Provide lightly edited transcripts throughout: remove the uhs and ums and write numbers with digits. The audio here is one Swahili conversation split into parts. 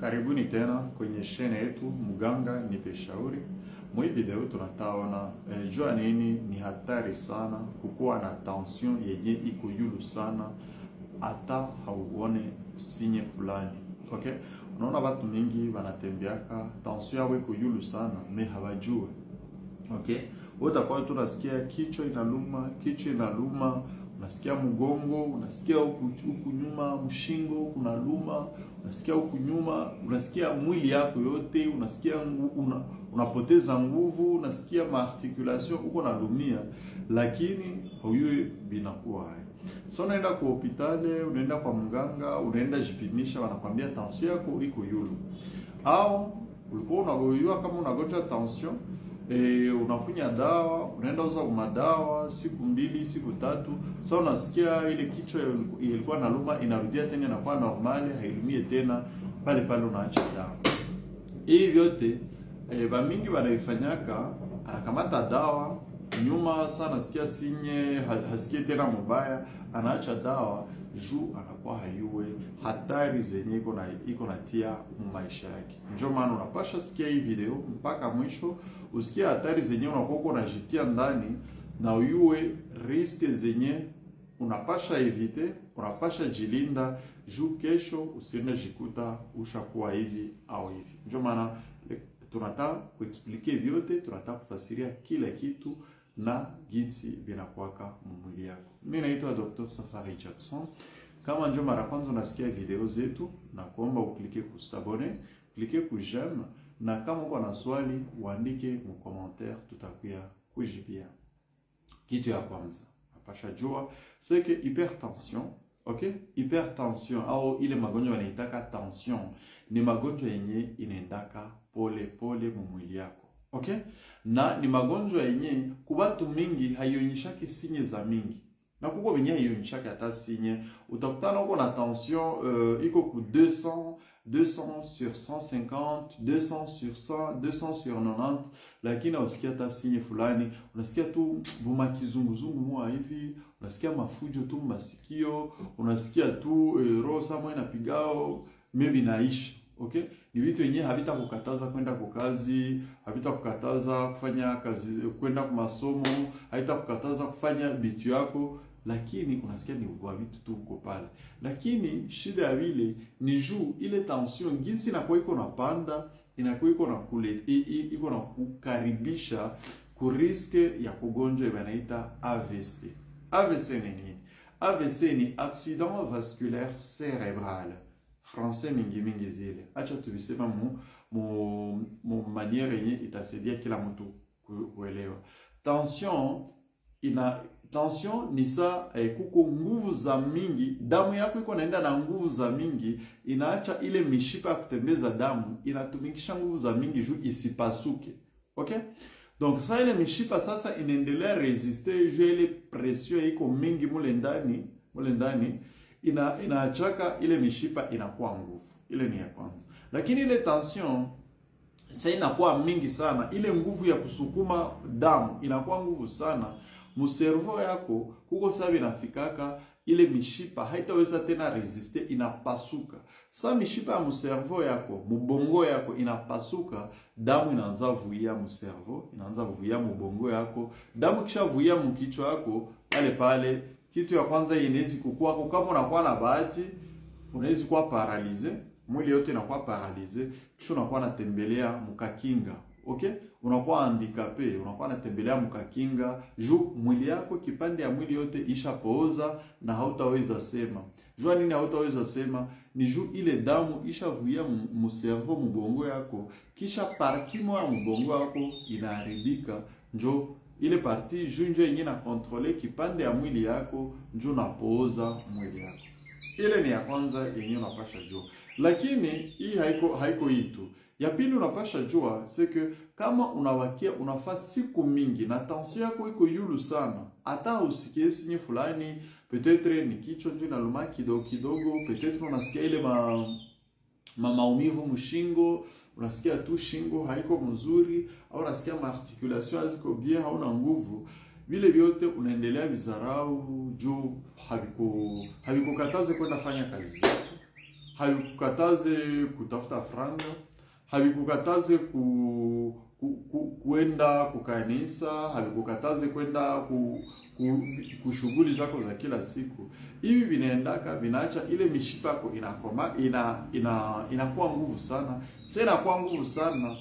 Karibuni tena kwenye chaîne yetu Muganga Nipe Shauri. Mwi video tunataona jua nini ni hatari sana kukuwa na tension yenye iko yulu sana, hata hauone signe fulani. Okay? Unaona watu mingi wanatembeaka tension yao iko yulu sana, mais hawajue. Okay? Utakuwa tu unasikia kichwa inaluma, kichwa inaluma, unasikia mgongo, unasikia huku huku nyuma mshingo kunaluma, unasikia huku nyuma, unasikia mwili yako yote, unasikia unapoteza nguvu, unasikia maarticulation uko nalumia, lakini huyue binakuwa hai. So unaenda kwa hopitale, unaenda kwa mganga, unaenda jipimisha, wanakwambia tension yako iko yulu, au ulikuwa unagoyua kama unagonjwa tension, unakunya dawa, unaenda uza madawa siku 2, siku 3, sasa unasikia ile kichwa ilikuwa naluma inarudia tena inakuwa normale, hailumie tena, pale pale unaacha dawa. Hii vyote bamingi wanaifanyaka, anakamata dawa nyuma sana, nasikia signe, hasikie tena mubaya, anaacha dawa juu anakuwa hayue hatari zenye iko natia maisha yake. Ndio maana unapasha sikia hii video mpaka mwisho, usikie hatari zenye unakuwa uko unajitia ndani na uyue risque zenye unapasha éviter, unapasha jilinda juu kesho usiende jikuta ushakuwa hivi au hivi. Ndio maana tunataka kuexpliquer vyote, tunataka kufasiria kila kitu na jinsi vinakuwaka mwili yako. Mimi naitwa Dr. Safari Jackson. Kama njo mara kwanza unasikia video zetu, na kuomba uclique ku s'abonner, clique ku j'aime, na kama uko na swali uandike mu commentaire, tutakuya kujibia. Kitu ya kwanza napasha jua c'est que hypertension, okay? Hypertension au ile magonjwa wanaitaka tension ni magonjwa yenye inaendaka pole pole mu mwili yako, okay? Na ni magonjwa yenye kubatu mingi haionyeshake signe za mingi na kuko venye haionyeshake hata signe. Utakutana uko na tension iko ku 200, 200 sur 150, 200 sur 100, 200 sur 90, lakini hausikia hata signe fulani. Unasikia tu buma kizunguzungu mwa hivi, unasikia mafujo tu masikio, unasikia tu roho samwa inapigao, maybe naisha. Okay, ni vitu yenyewe havita kukataza kwenda kwa kazi, havita kukataza kufanya kazi, kwenda kwa masomo, haita kukataza kufanya bitu yako, lakini unasikia ni kwa vitu tu uko pale. Lakini shida ya vile ni juu ile tension jinsi inakuwa iko na panda, inakuwa iko na kule iko na kukaribisha ku risque ya kugonjwa banaita AVC. AVC ni nini? AVC ni accident vasculaire cérébral. Français mingi mingi zile, acha tuvisema mu manière yenye itasaidia kila mtu kuelewa. Tension ina tension ni sa kuko nguvu za mingi, damu yako iko naenda na nguvu za mingi, inaacha ile mishipa ya kutembeza damu inatumikisha nguvu za mingi juu isipasuke. Okay? Donc sa ile mishipa sasa inaendelea résister juu ile pression iko mingi mule ndani inaachaka ile mishipa inakuwa nguvu. Ile ni ya kwanza. Lakini ile tension sasa inakuwa mingi sana, ile nguvu ya kusukuma damu inakuwa nguvu sana mu cerveau yako, kuko sababu inafikaka ile mishipa haitaweza tena résister, inapasuka. Sa mishipa ya mu cerveau yako, mubongo yako inapasuka, damu inaanza vuia mu cerveau, inaanza vuia mubongo yako, damu kisha vuia mukichwa yako pale pale. Kitu ya kwanza inawezi kukuwako, kama unakuwa na bahati, unawezi kuwa paralysé, mwili yote inakuwa paralysé, kisha unakuwa natembelea mukakinga. Okay, unakuwa handicapé, unakuwa natembelea mukakinga juu mwili yako, kipande ya mwili yote ishapooza na hautaweza sema. Jua nini hautaweza sema? Ni juu ile damu ishavuia mu cerveau, mubongo yako, kisha partie moya mubongo yako inaharibika, njo ile partie juu njo yenye na contrôle kipande ya mwili yako, njo napooza mwili yako. Ile ni ya kwanza yenye unapasha jua, lakini hii haiko hii tu. Ya pili unapasha jua c'est que kama unawakia unafaa siku mingi na tension yako iko yulu sana, hata usikie signe fulani, peut-être ni kichwa njo inaluma kidogo kidogo, peut-être unasikia ile ma maumivu mshingo, unasikia tu shingo haiko mzuri, au unasikia maarticulation haziko bien, hauna nguvu, vile vyote unaendelea vizarau juu havikukataze kwenda fanya kazi zako, Havikukataze kutafuta franga, havikukataze kuenda kukanisa, havikukataze kwenda kushughuli zako za kila siku. Hivi vinaendaka vinaacha ile mishipa yako inakoma, inakuwa nguvu sana. Sasa inakuwa nguvu sana,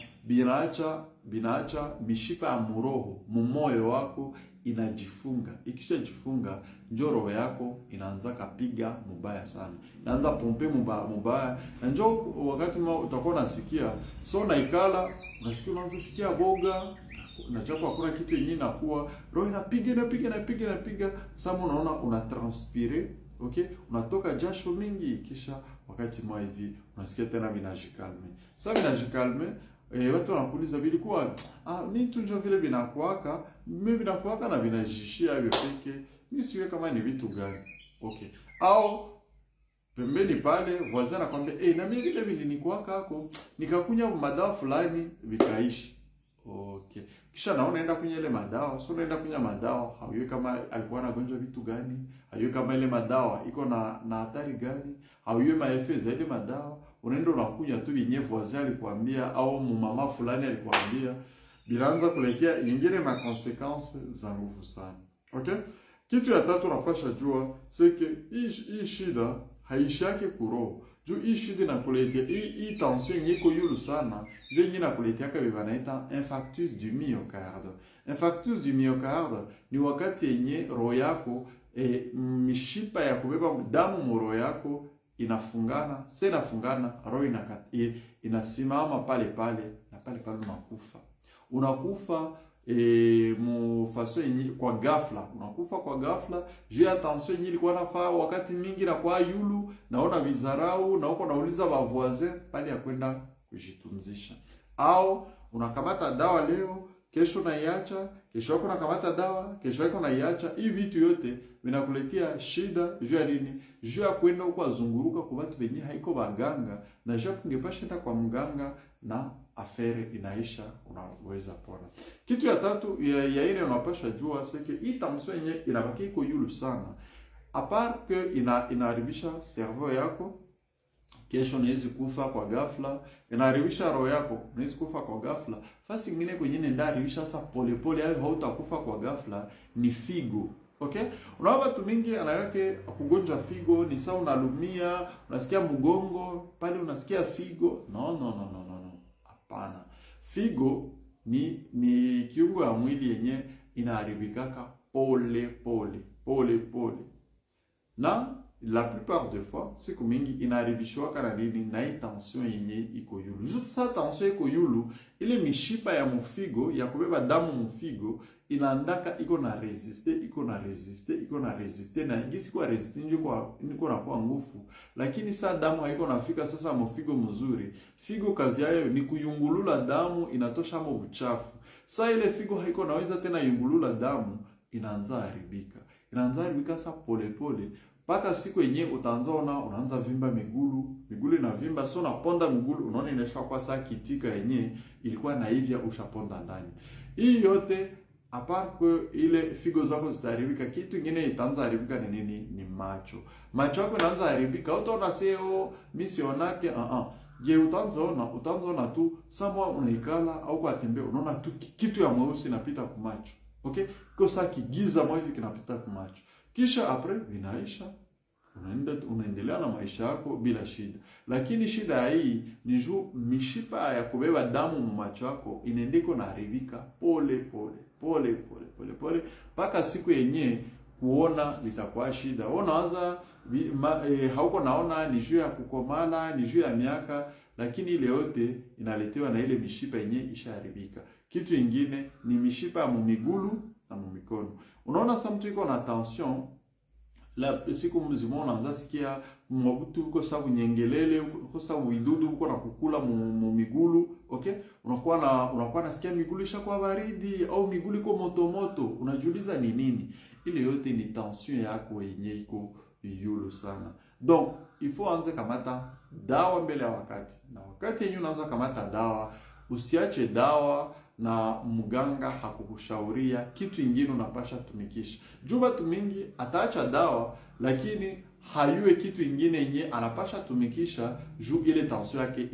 binaacha mishipa ya muroho mumoyo wako inajifunga. Ikishajifunga, njo roho yako inaanza kapiga mubaya sana, inaanza pompe mubaya mubaya, na njo wakati utakuwa unasikia so naikala, unasikia unaanza sikia boga na japo hakuna kitu yenyewe inakuwa, roho inapiga inapiga inapiga inapiga sama, unaona una transpire, okay, unatoka jasho mingi, kisha wakati mwa hivi unasikia tena vinajicalme. Sasa vinajicalme, watu wanakuuliza vilikuwa ni tu njo vile vinakuaka, mimi vinakuaka na vinajishia hivyo peke, mimi siwe kama ni vitu gani. Okay, au pembeni pale voisin anakwambia, na mimi vile vilinikwaka hako nikakunya madawa fulani vikaishi. Okay. Kisha naona enda kunywa ile madawa, so unaenda kunywa madawa, haujui kama alikuwa anagonjwa vitu gani, haujui kama ile madawa iko na hatari gani, haujui maeffets za ile madawa, unaenda unakunywa tu yenye voisin alikwambia au mumama fulani alikwambia, bilaanza kuletea ingine ma conséquences za nguvu sana. Okay? Kitu ya tatu unapasha jua, c'est que hii shida haishake kuroho. Juu hii shida inakuletea hii tension yenye iko yulu sana, ndio yenye inakuletea kabi wanaita infarctus du myocarde. Infarctus du myocarde ni wakati yenye roho yako, mishipa ya kubeba damu mu roho yako inafungana, sasa inafungana, roho inasimama pale pale na pale pale unakufa. Unakufa mu façon yenye kwa ghafla, unakufa kwa ghafla juu ya tension yenye ilikuwa nafaa wakati mingi na kwa yulu, naona vizarau na uko nauliza ba voisin pale ya kwenda kujitunzisha. Au unakamata dawa leo, kesho unaiacha, kesho yako unakamata dawa, kesho yako unaiacha. Hii vitu yote vinakuletea shida juu ya nini? Juu ya kwenda huko azunguruka kwa watu wenye haiko baganga, na juu kungepasha enda kwa mganga na affaire inaisha, unaweza pona. Kitu ya tatu ya ile unapasha jua c'est que hii tension yenye inabaki iko yulu sana, à part que inaharibisha cerveau yako, kesho unaweza kufa kwa ghafla, inaharibisha roho yako, unaweza kufa kwa ghafla. Fasi ingine kwenye nenda haribisha sasa polepole, hayo hautakufa kwa ghafla, ni figo. Okay? Unaona watu mingi anawake kugonjwa figo ni sawa unalumia, unasikia mgongo, pale unasikia figo. No, no, no, no, no, no. Hapana. Figo ni kiungo ya mwili yenye inaharibikaka pole pole pole pole. Na la plupart des fois siku mingi inaharibishwaka na nini? Na hii tension yenye iko yulu. Juste sa tension iko yulu, ile mishipa ya mufigo ya kubeba damu mufigo inaandaka iko na résister, iko na résister, iko na résister, na ingisi kwa résister ndio kwa niko na kwa nguvu, lakini saa damu haiko nafika sasa mufigo mzuri. Figo kazi yayo ni kuyungulula damu, inatosha mo uchafu. Saa ile figo haiko naweza tena yungulula damu, inaanza haribika, inaanza haribika sasa pole pole mpaka siku yenye utaanza ona unaanza vimba migulu, migulu inavimba, so unaponda migulu, unaona inaisha kwa saa kitika yenye ilikuwa naivya ushaponda ndani. Hii yote, à part que ile figo zako zitaharibika, kitu ingine itaanza haribika ni nini? Ni macho. Macho yako inaanza haribika, utaona sio mimi sionake, Je, utaanza ona tu samwa unaikala au kwa tembea, unaona tu kitu ya mweusi inapita kwa macho. Okay? Kwa saa kigiza mwa hivi kinapita kwa macho. Kisha après vinaisha, unaenda unaendelea na maisha yako bila shida. Lakini shida ya hii ni juu mishipa ya kubeba damu mu macho yako inaendeko na haribika pole pole pole pole pole pole mpaka siku yenye kuona vitakuwa shida. Wewe unawaza hauko naona ni juu ya kukomala, ni juu ya miaka, lakini ile yote inaletewa na ile mishipa yenye ishaharibika. Kitu ingine ni mishipa ya mumigulu na mumikono. Unaona sa mtu iko na tension la siku mzima, unaanza sikia mwabutu uko sababu nyengelele, uko sababu idudu uko na kukula mu migulu. Okay, unakuwa nasikia migulu ishakuwa baridi au migulu iko moto moto, unajiuliza ni nini. Ile yote ni tension yako yenye iko yulu sana. Donc il faut anze kamata dawa mbele ya wakati, na wakati yenye unaanza kamata dawa, usiache dawa na mganga hakukushauria kitu ingine unapasha tumikisha. Juu batu mingi ataacha dawa lakini Hayue kitu ingine yenye anapasha tumikisha juu ile tension yake.